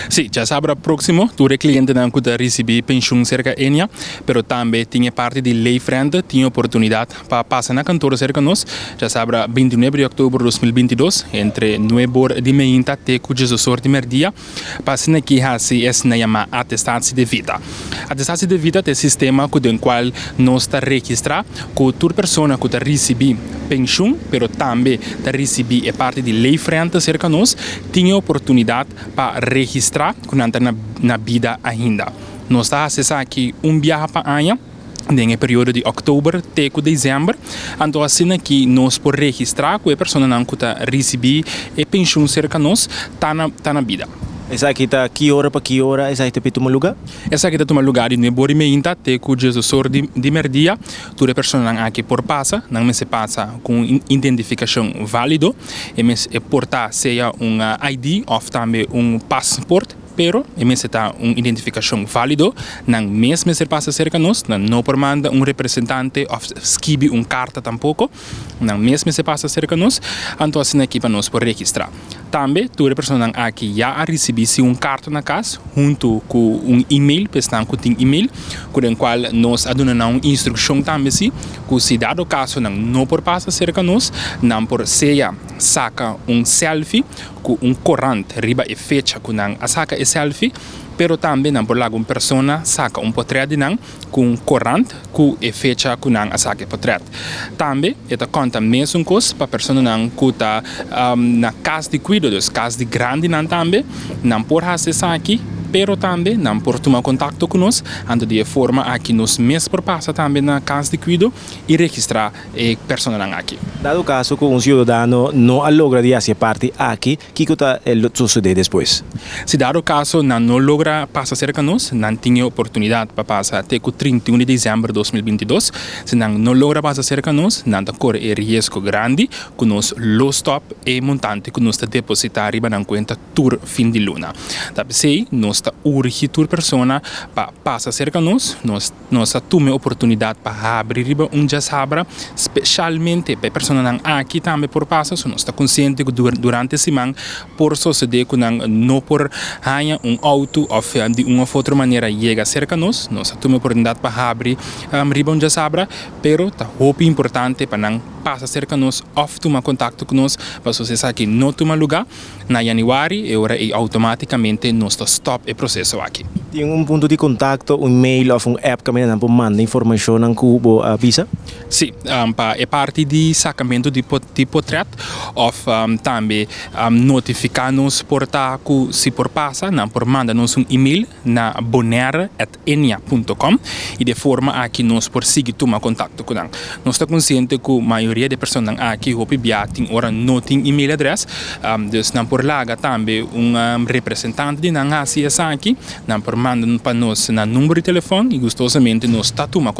Si, djasabra próksimo, tur e klientenan ku ta risibí penshun serka Ennia, pero tambe tin e parti di leefrente, tin oportunidat pa pasa na kantor serka nos, djasabra 29 di òktober 2022, entre 9 or di mainta te ku 12 or di mèrdia, pa asina aki hasi esei yamá attestatie de vita. Attestatie de vita ta e sistema ku den kual nos ta registrá ku tur persona ku ta risibí penshun, pero tambe ta risibí e parti di leefrente serka nos, tin oportunidat pa registrá ku nan ta na bida ainda. Nos ta hasi esaki un biaha pa aña, den e periodo di òktober te ku desèmber. Anto asina aki nos por registrá ku e personanan ku ta risibí e penshun serka nos ta na bida. Esaki ta ki ora pa ki ora esaki ta tuma lugá? Esaki ta tuma lugá di 9 or i mei te ku 12 or di mèrdia. Tur personanan aki por pasa, nan mester pasa ku identifikashon válido, e mester por ta sea un ID òf tambe un paspoort, pero e mester ta un identifikashon válido. Nan mes mester pasa serka nos, nan no por manda un representante òf skirbi un karta tampoko. Nan mes mester pasa serka nos, anto asina aki pa nos por registrá. Tambe, tur personanan aki ya a risibí un karta na kas, huntu ku un e-mail, pa esnan ku tin e-mail, ku kual nos a duna un instrukshon tambe si, ku si dado kaso nan no por pasa serka nos, nan por sea saka un selfie ku un korant riba e fecha ku nan a saka e selfie, pero tambe nan por laga un persona saka un portrèt di nan ku un korant ku e fecha ku nan a saka e portrèt. Tambe, e ta konta mesun kos pa personanan ku ta na kas di kuido, dus kas di grandinan tambe, nan por hasi esaki, pero tambe nan por tuma kontakto ku nos, anto di forma aki nos mes por pasa tambe na kas di kuido i registrá e personanan aki. Dado kaso ku un siudadano no a logra di hasi e parti aki, kiko ta susedé despues? Si dado kaso nan no logra pasa serka nos, nan tin oportunidat pa pasa te 31 di desèmber di 2022. Si nan no logra pasa serka nos, nan ta kore e riesgo grandi ku nos lo stòp e montante ku nos ta depositá riba nan kuenta tur fin di luna. Ta p'esei, nos ta urgi tur persona pa pasa serka nos, nos a tuma oportunidat pa habri riba un djasabra, spesialmente pa personanan aki tambe por pasa, so nos ta konsiente ku durante siman por susedé ku nan no por haña un outo òf di un òf otro manera yega serka nos, nos a tuma oportunidat pa habri riba un djasabra, pero ta hopi importante pa nan pasa serka nos òf tuma kontakto ku nos, pa si esaki no tuma lugá, na yanüari e ora ei outomátikamente nos ta stòp e proseso aki. Tin un punto di kontakto, un mail òf un app ku nan por manda informashon ku bo bisa? Si, pa e parti di sakamentu di portrèt òf tambe notifiká nos por ta ku si por pasa, nan por manda nos un e-mail na bonaire@ennia.com i di forma aki nos por sigui tuma kontakto ku nan. Nos ta konsiente ku mayoria di personanan aki hopi bia tin ora no tin e-mail address, dus nan por laga tambe un representante di nan hasi esaki, nan por manda pa nos na number di telefòn i gustosamente nos ta tuma